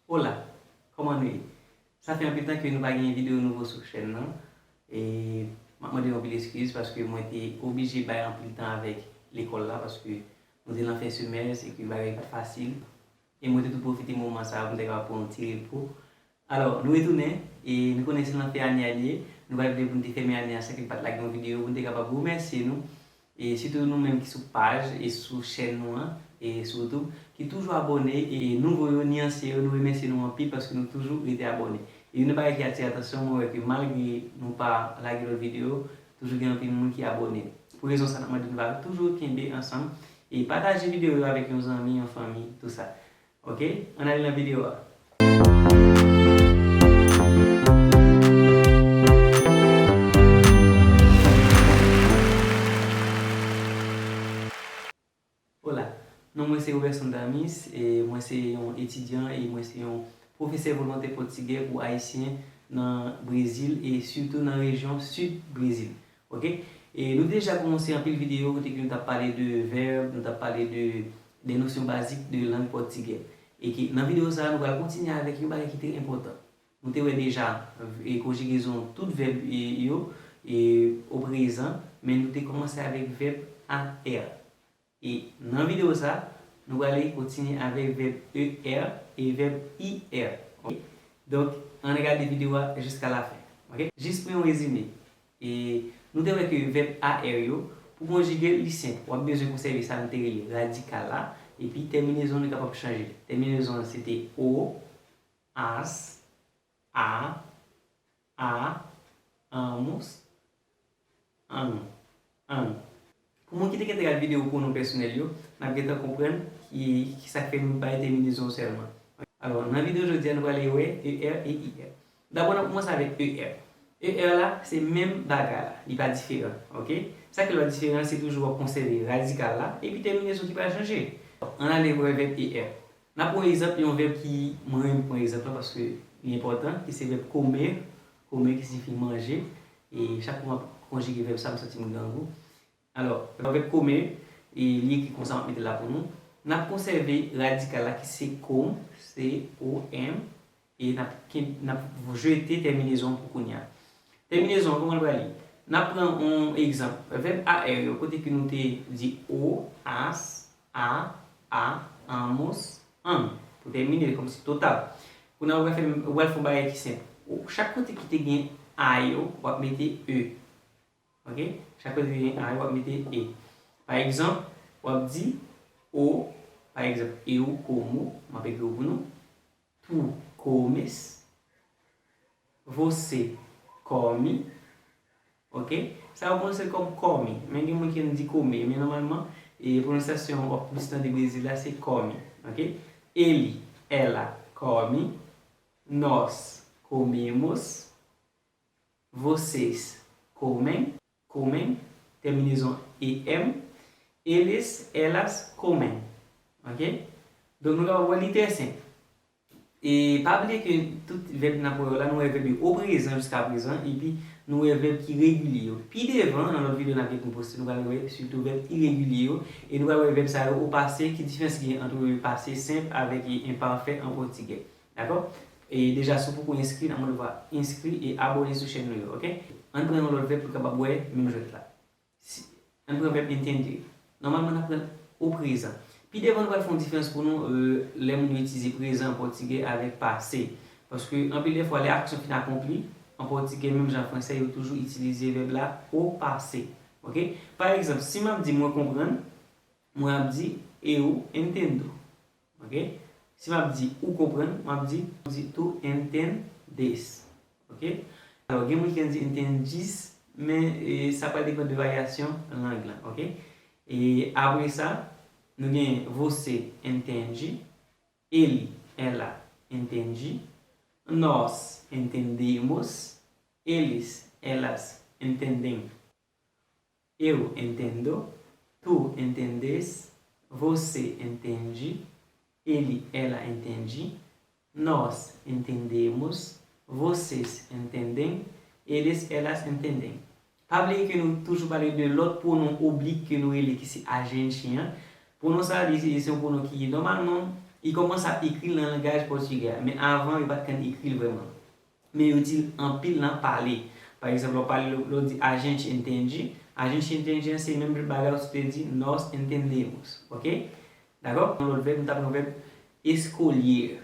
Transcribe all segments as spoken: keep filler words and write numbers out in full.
Hola, kòman nou ye? Sa fè anpil tan ke nou pa gen videyo nouvo sou chèn nan. E m ap mande nou anpil eskiz paske mwen te oblije bay anpil tan avèk lekòl la paske nou te nan fen semès e ke bagay pa t fasil. E mwen te tou pwofite moman sa a pou m te kapab pran yon ti repo. Alò, nou retounen e nou konnen se nan fen ane a li ye. Nou pa t vle pou n te fèmen ane a san ke n pa t lage yon videyo pou n te kapab remèsye nou. E sitou nou menm ki sou paj e sou chèn nou an e sou YouTube, ki toujou abòne, e nouvo yo, ni ansyen yo, nou remèsye nou anpil paske nou toujou rete abòne. E youn nan bagay ki atire atansyon mwen, wè ke malgre nou pa lage lòt videyo, toujou gen anpil moun ki abòne. Pou rezon sa, n ap mande nou va toujou kenbe ansanm e pataje videyo yo avèk yon zanmi, yon fanmi, tou sa. Ok, ann ale nan videyo a. Hola, non mwen se Roberson Damis, e mwen se yon etidyan e mwen se yon pwofesè volontè pòtigè pou Ayisyen nan Brezil e sitou nan rejyon sid Brezil. Ok? E nou te deja kòmanse anpil videyo kote ke nou t ap pale de vèb, nou t ap pale de, de nosyon bazik de lang pòtigè. E ke nan videyo sa a, nou pral kontinye avèk yon bagay ki te enpòtan. Nou te wè deja e konjigezon tout vèb e, yo e, o prezan, men nou te kòmanse avèk vèb a ère. E nan videyo sa, nou prale kontinye avèk vèb e ère e vèb i ère. Ok? Donk, ann gade videyo a jiska lafen. Ok? Jis pou yon rezime, e nou te wè ke vèb a ère yo, pou konjige l, li senp. W ap bezwen konsève sa nou te rele radikal la, epi tèminezon nou kapab chanje. Tèminezon an se te o, as, a, a, amos, an, an. Pou moun ki te gentan gad videyo pwonon pèsonèl yo, n ap gentan konprann ki, ki sa k fè nou bay tèminezon sèlman. Alò, nan videyo jodi a, nou prale wè e ère e i ère. Dabò, n ap kòmanse avèk e ère. E ère la, se menm bagay la, li pa diferan, ok? Sa k fè l pa diferan, se toujou w ap konsève radikal la, epi tèminezon ki pral chanje. Ann ale wè vèb e ère. N ap pran egzanp, yon vèb ki mwen renmen pran egzanp la paske li enpòtan, ki se vèb comer, comer ki siyifi manje, e chak fwa m ap konjige vèb sa, m santi m grangou. Alò, vèb comer, e li ekri konsa, m ap mete l la pou nou. N ap konsève radikal la ki se com, C O M, e n ap, n ap jete tèminezon pou kounye a. Tèminezon an, kòman l pral ye? N ap pran yon egzanp. Vèb a ère yo, kote ke nou te di o, as, a, a, amos, an. Pou tèmine, kòmsi total. Kounye a, ou pral fè, ou pral fè yon bagay ki senp. Ou, chak kote ki te gen a yo, w ap mete e. Ok? Chak kote ki te gen a yo, w ap mete e. Pa egzanp, w ap di o, pa egzanp, eu como, m ap ekri yo pou nou. Tu comes, você come, ok? Sa yo pwononse l kòm come, men gen moun ki konn di come, men nòmalman, e pwononsyasyon w ap plis tande Brezil la, se come, ok? Ele, ela, come, nós comemos, vocês comem, comem, tèminezon E M, eles, elas comem. Ok? Donk, nou kapab wè li trè senp. E pa bliye ke tout vèb n ap wè yo la, nou wè vèb yo o prezan jiska prezan, epi nou wè vèb ki regilye yo. Pi devan, nan lòt videyo n ap gentan poste, nou pral wè sitou vèb iregilye yo, e nou pral wè vèb sa yo o pase, ki diferans ki gen ant pase senp avèk enpafè an pòtigè. Dakò? E deja, si w poko enskri, n ap mande w va enskri e abòne sou chèn nou yo, ok? Ann pran yon lòt vèb pou n kapab wè menm jwèt la. Si, ann pran vèb entender. Nòmalman, n ap pran l o prezan. Pi devan, nou pral fè yon diferans pou nou, euh, lè moun yo itilize prezan an pòtigè avèk pase. Paske, anpil de fwa, lè aksyon fin akonpli, an pòtigè, menm jan fransè, yo toujou itilize vèb la o pase. Ok? Pa egzanp, si m ap di mwen konprann, mwen ap di eu entendo. Ok? Si m ap di ou konprann, m ap di, di tu entendes. Ok? Alò, gen moun ki konn di entendis, men, e, sa pral depann de varyasyon lang lan, ok? E apre sa, nou gen você entende, ele, ela entende, nós entendemos, eles, elas entendem. Eu entendo, tu entendes, você entende, ele, ela entende, nós entendemos, vocês entendem, eles, elas entendem. Pa bliye ke nou toujou pale de lòt pwonon oblik ke nou rele ki se a gente an. Pwonon sa a, li se, se yon pwonon ki nòmalman Li kòmanse ap ekri l nan langaj pòtigè a, men avan yo pa t konn ekri l vrèman. Men yo di l anpil nan pale. Pa egzanp, lè w pale, lè w di a gente entende, a gente entende an se menm bagay ou te di nós entendemos, ok? Dakò? Yon lòt vèb, nou ta pran vèb escolher.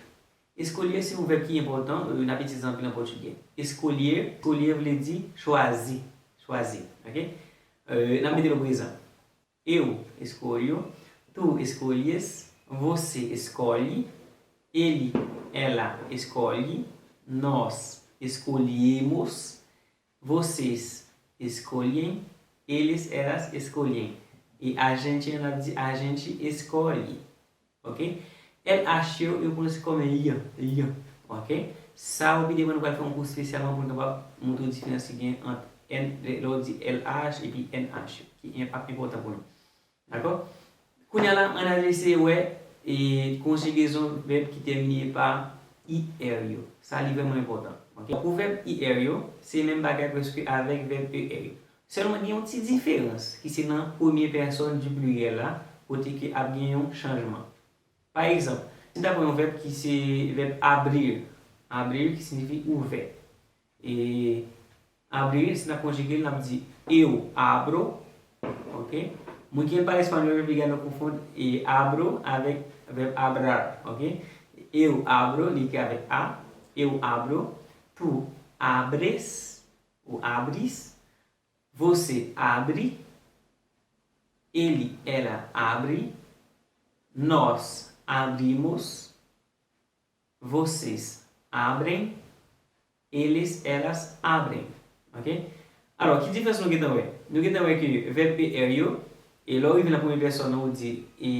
Escolher se yon vèb ki enpòtan, euh, n ap itilize anpil an pòtigè. Escolher, escolher vle di chwazi, chwazi, ok? Euh, n ap mete l o prezan. Eu escolho, tu escolhes, você escolhe, ele, ela escolhe, nós escolhemos, vocês escolhem, eles, elas escolhem. E a gente, n ap di a gente escolhe. Ok? El acho, yo pwononse kòm y, y. Ok? Sa, ou pi devan, nou pral fè yon kou espesyalman pou nou kapab montre w diferans ki gen ant N, lè w di L H epi N H, ki en-, ap enpòtan pou nou. Dakò? Kounye a la, ann al eseye wè, e, konjigezon vèb ki tèmine pa I R yo. Sa, li vrèman enpòtan. Ok? Pou vèb I R yo, se menm bagay prèske avèk vèb E R yo. Sèlman, gen yon ti diferans ki se nan premye pèsòn di pliryèl la, kote ke ap gen yon chanjman. Pa egzanp, si n ta pran yon vèb ki se vèb abrir, abrir ki siyifi ouvè. E abrir, si n ap konjige l, n ap di eu abro, ok? Moun ki konn pale espanyòl yo, yo gentan konfonn e abro avèk vèb abrar, ok? Eu abro, li ekri avèk A, eu abro, tu abres, ou abris, você abre, ele, ela abre, nós abrimos, vocês abrem, eles, elas abrem. Ok? Alò, ki diferans nou gentan wè? Nou gentan wè ke vèb E R yo, e lè w rive nan premye pèsòn nan, ou di e,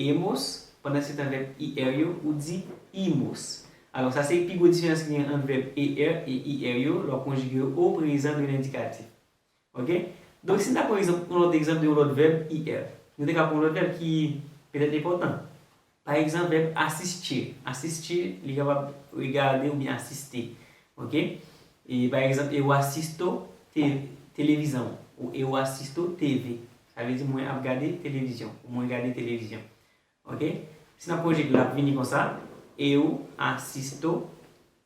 emos, pandansetan vèb I R yo, ou di imos. Alò, sa se pi gwo diferans ki gen ant vèb E R e I R yo, lè w konjige yo o prezan de lendikatif. Ok? Donk, si n ta pran egzanp, yon lòt egzanp de yon lòt vèb, I R. Nou te ka pran yon lòt vèb ki petèt enpòtan. Pa egzanp, vèb asistir. Asistir, li kapab regade oubyen asiste. Ok? E pa egzanp, eu assisto te-, televisão. Ou eu assisto T V. Sa vle di mwen ap gade televizyon. Ou mwen gade televizyon. Ok? Si n ap konjige l, l ap vini konsa. Eu assisto,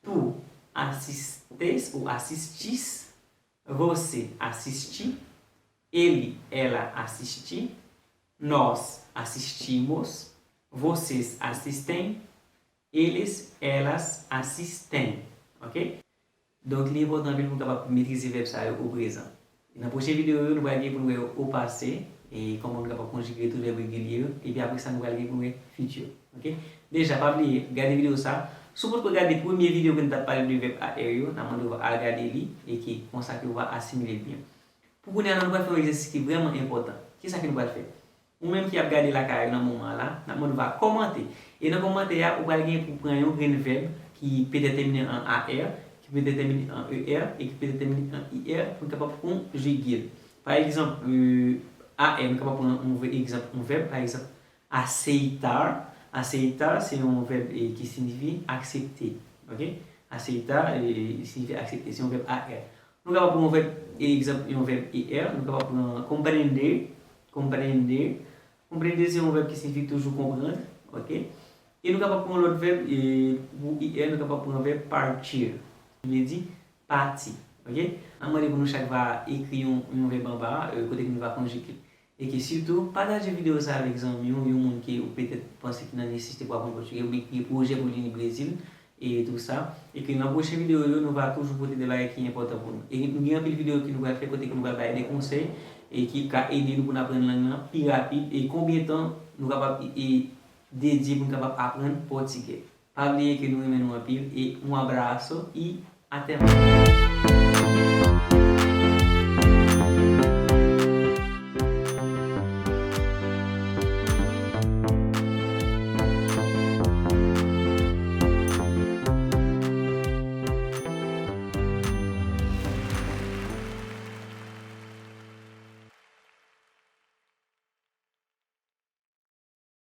tu assistes ou assistis, você assiste, ele, ela assiste, nós assistimos, vocês assistem, eles, elas assistem. Ok? Donk, li enpòtan anpil pou n kapab metrize vèb sa yo o prezan. E nan pwochen videyo yo, nou pral gen pou n wè yo o pase, e kòman nou kapab konjige tout vèb regilye yo, epi apre sa, nou pral gen pou n wè fiti. Ok? Deja, pa bliye, gade videyo sa. Si w potko gade premye videyo ke n t ap pale de vèb A R yo, n ap mande w al gade li, e ke konsa ke w va asimile l byen. Pou kounye a, nou pral fè yon egzèsis ki vrèman enpòtan. Kisa ke nou pral fè? Ou menm ki ap gade lakay ou nan moman an la, n ap mande w va kòmante. E nan kòmantè a, ou pral gen pou pran yon grenn vèb ki petèt tèmine an A R, ki petèt tèmine an E R, e ki petèt tèmine an I R, pou n kapab konjige l. Pa egzanp, euh, A R, nou kapab pran yon vè-, egzanp, yon vèb, pa egzanp, aceitar. Aceitar, se yon vèb, e, ki siyifi aksepte. Ok? Aceitar, e, li siyifi aksepte. Se yon vèb A R. Nou kapab pran yon vèb, egzanp, yon vèb E R. Nou kapab pran comprender. Comprender. Comprender, se yon vèb ki siyifi toujou konprann. Ok? E nou kapab pran yon lòt vèb, e, pou I R, nou kapab pran vèb partir. Ki vle di pati. Ok? N ap mande pou nou chak va ekri yon, yon vèb anba a, e, kote ke nou va konjige. E ke sitou, pataje videyo sa avèk zanmi w, yon moun ke ou petèt panse ki nan nesesite pou aprann pòtigè, oubyen ki gen pwojè pou li ni Brezil, e tou sa. E ke nan pwochen videyo yo, nou va toujou pote de bagay ki enpòtan pou nou. E nou gen anpil videyo ke nou pral fè kote ke nou pral bay de konsèy, e ki ka ede nou pou n aprann lang lan pi rapid, e konbyen tan nou kapab, e, dedye pou n kapab aprann pòtigè. Pa bliye ke nou renmen nou anpil, e um abraço e até mais.